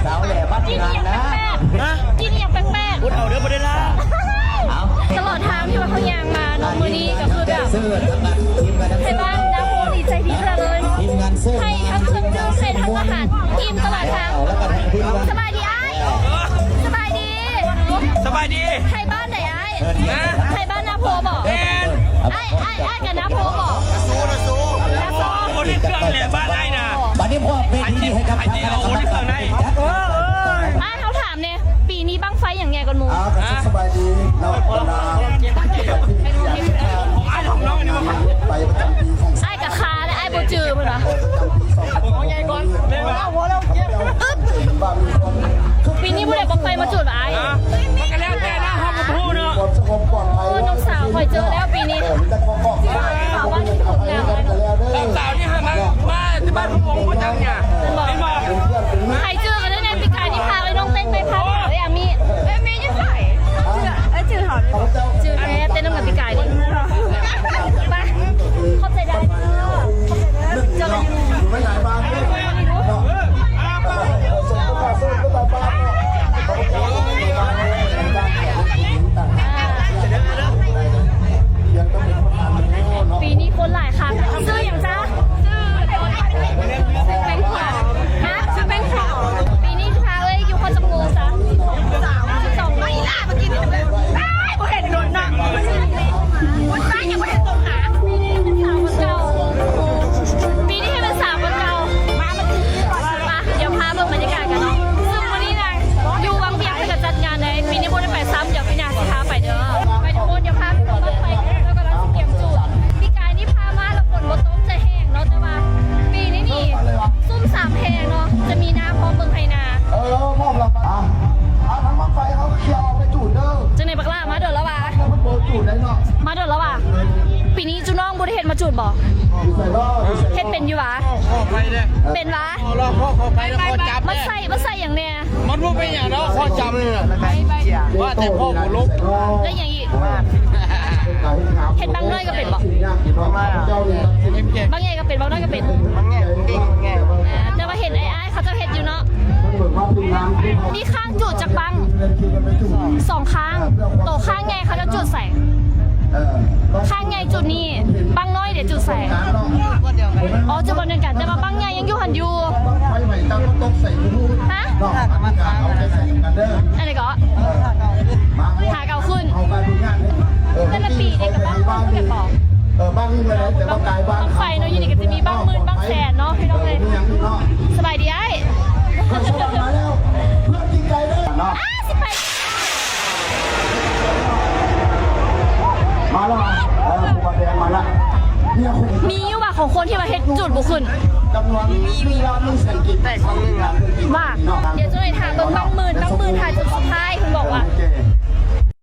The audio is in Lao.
ສາວແຫຼະມາທີ່ງານນະ ກິນອີ່ຫຍັງແປກໆ ອົດເອົາເດີ ບໍ່ໄດ້ລາ. ຕະຫຼອດທາງທີ່ວ່າເຮົາຍ່າງມາເນາະ ມື້ນີ້ກໍຄືແບບ ໄທບ້ານນາໂພດີໃຈດີຂະໜາດເລີຍ ໃຫ້ທັງເຄື່ອງດື່ມ ໃຫ້ທັງອາຫານ ອີ່ມຕະຫຼອດທາງ. ສະບາຍດີອ້າຍ ສະບາຍດີ ສະບາຍດີ. ໄທບ້ານໃດອ້າຍ? ຮະ? ໄທບ້ານນາໂພບໍ? ແມ່ນ. ອ້າຍ ອ້າຍ ອ້າຍກັບນາໂພບໍ? ນາໂພ ນາໂພ. ໂອ້ ນີ້ເຄື່ອງແຫຼະ ບ້ານອ້າຍນະ. ບັດນີ້ມອບເວທີໃຫ້ກັບຄະນະກຳມະການ ອ້າຍ ເຮົາຖາມແດ່ ປີນີ້ບັ້ງໄຟຫຍັງໃຫຍ່ກວ່າໝູ່? ອ່າ ກໍສະບາຍດີເນາະ ບັນດາ ຂອງອ້າຍຂອງນ້ອງນີ້ບໍ່? ໄປປະຈຳປີຂອງ ອ້າຍກະຄາແລະ ອ້າຍບໍ່ຈື່ເພິ່ນວ່າ ຂອງໃຫຍ່ກ່ອນ ແມ່ນບໍ່? ອຶບ ປີນີ້ຜູ້ໃດບໍ່ໄຟມາຈູດຫວາອ້າຍ? ຮະ? ມັນກໍແລ້ວແຕ່ນະ ເຮົາກໍບໍ່ຮູ້ເນາະ. ເອີ ນ້ອງສາວຂ້ອຍເຈີແລ້ວປີນີ້ ສາວບ້ານທີ່ເພິ່ງງາມ. ນ້ອງສາວນີ້ຫາມາ ມາແຕ່ບ້ານຜູ້ວົງບໍ່ຈັກຫຍັງ ແມ່ນບໍ່? ໃຜຈື່ກັນແນ່ ປີກາຍນີ້ພາໄອ້ນ້ອງເຕັ້ນໄປ ພາໄປຫາເອື້ອຍອາມີ. ເອື້ອຍອາມີຢູ່ໃສ? ເອື້ອຍຈື່ເຮົາ ຈື່ແທ້ ເຕັ້ນນຳກັນປີກາຍນີ້. ໄປ ຂອບໃຈຫຼາຍເດີ. ເຈີກັນຢູ່ ປີນີ້ຄົນຫຼາຍຄັກ. ຊື່ຫຍັງຈະ? ຊື່ ຊື່ແປ້ງຂາວ. ຮະ? ຊື່ແປ້ງຂາວ. ປີນີ້ຊິພາເອື້ອຍຢູ່ຮອດຈັກໂມງຊະ? ສິບສອງ. ໄປລະ ມາກິນນີ້ເດີ. ອ້າຍ ບໍ່ເຫັນດົນນະ ມັນໄປຍັງບໍ່ເຫັນຕົງຫາ. ສາວຄົນເກົ່າ ປີນີ້ໃຫ້ເປັນສາວຄົນເກົ່າ. ມາ ມາ ດຽວພາເບິ່ງບັນຍາກາດກັນເນາະ. ຊຶ່ງມື້ນີ້ນະ ຢູ່ວັງວຽງເພິ່ນກະຈັດງານໃດ໋ ປີນີ້ບໍ່ໄດ້ໄປຊ້ຳ. ດຽວປີໜ້າຊິພາໄປເດີ. ໄປທຸກຄົນ ດຽວພາໄປເບິ່ງບັ້ງໄຟ ແລ້ວກໍກຳລັງຊິກຽມຈູດ. ປີກາຍນີ້ພາມາແລ້ວຝົນບໍ່ຕົກ ຈະແຫ້ງເນາະ ແຕ່ວ່າປີນີ້ນີ້ ຊຸ່ມຊໍ່າແຮງເນາະ ຈະມີນ້ຳພ້ອມເບິ່ງໄຮ່ນາ. ເອີ ພ້ອມແລ້ວ. ອ່າ ທາງບັ້ງໄຟເຮົາກະເຄີຍເອົາໄປຈູດເດີ. ຈັ່ງໃດບັກຫຼ້າ ມາດົນແລ້ວຫວາ? ມາດົນແລ້ວຫວາ? ປີນີ້ຈຸນ້ອງບໍ່ໄດ້ເຮັດມາຈູດບໍ່? ເຮັດເປັນຢູ່ຫວາ? ເປັນຫວາ? ມາໃສ່ ມາໃສ່ຫຍັງແນ່? ມັນບໍ່ເປັນຫຍັງດອກ ຂໍຈຳນີ້ນະ ວ່າແຕ່ພໍ່ບໍ່ລົບ. ແລ້ວຫຍັງອີກ? ເຮັດບັ້ງນ້ອຍກໍເປັນບໍ່? ບັ້ງໃຫຍ່ກໍເປັນ ບັ້ງນ້ອຍກໍເປັນ. ແຕ່ວ່າເຫັນອ້າຍໆເຂົາເຈົ້າເຮັດຢູ່ເນາະ. ມີຄ້າງຈູດຈັກບັ້ງ? ສອງຄ້າງ. ໂຕຄ້າງໃຫຍ່ເຂົາເຈົ້າຈູດໃສ? ຄ້າງໃຫຍ່ຈູດນີ້ ບັ້ງນ້ອຍເດຈູດໃສ? ອໍ ຈຸດບ່ອນດຽວກັນ ແຕ່ວ່າບັ້ງໃຫຍ່ຍັງຢູ່ຫັ້ນຢູ່. ຮະ? ອັນໃດເກາະ? ຫາເກົ່າຂຶ້ນ. ແຕ່ລະປີນີ້ກະບັ້ງຂຶ້ນຄືກັນບໍ? ບັ້ງໄຟເນາະ ຢູ່ນີ້ກະຈະມີບັ້ງໝື່ນບັ້ງແສນເນາະ ພີ່ນ້ອງເອີຍ. ສະບາຍດີອ້າຍ. ມາແລ້ວ ເອີ ຜູ້ບ່າວແດງມາລະ. ມີຢູ່ຫວາ ຂອງຄົນທີ່ວ່າເຮັດຈູດບໍ່ຂຶ້ນ? ມີ ມີ ມີແຕ່ຄົນໜຶ່ງ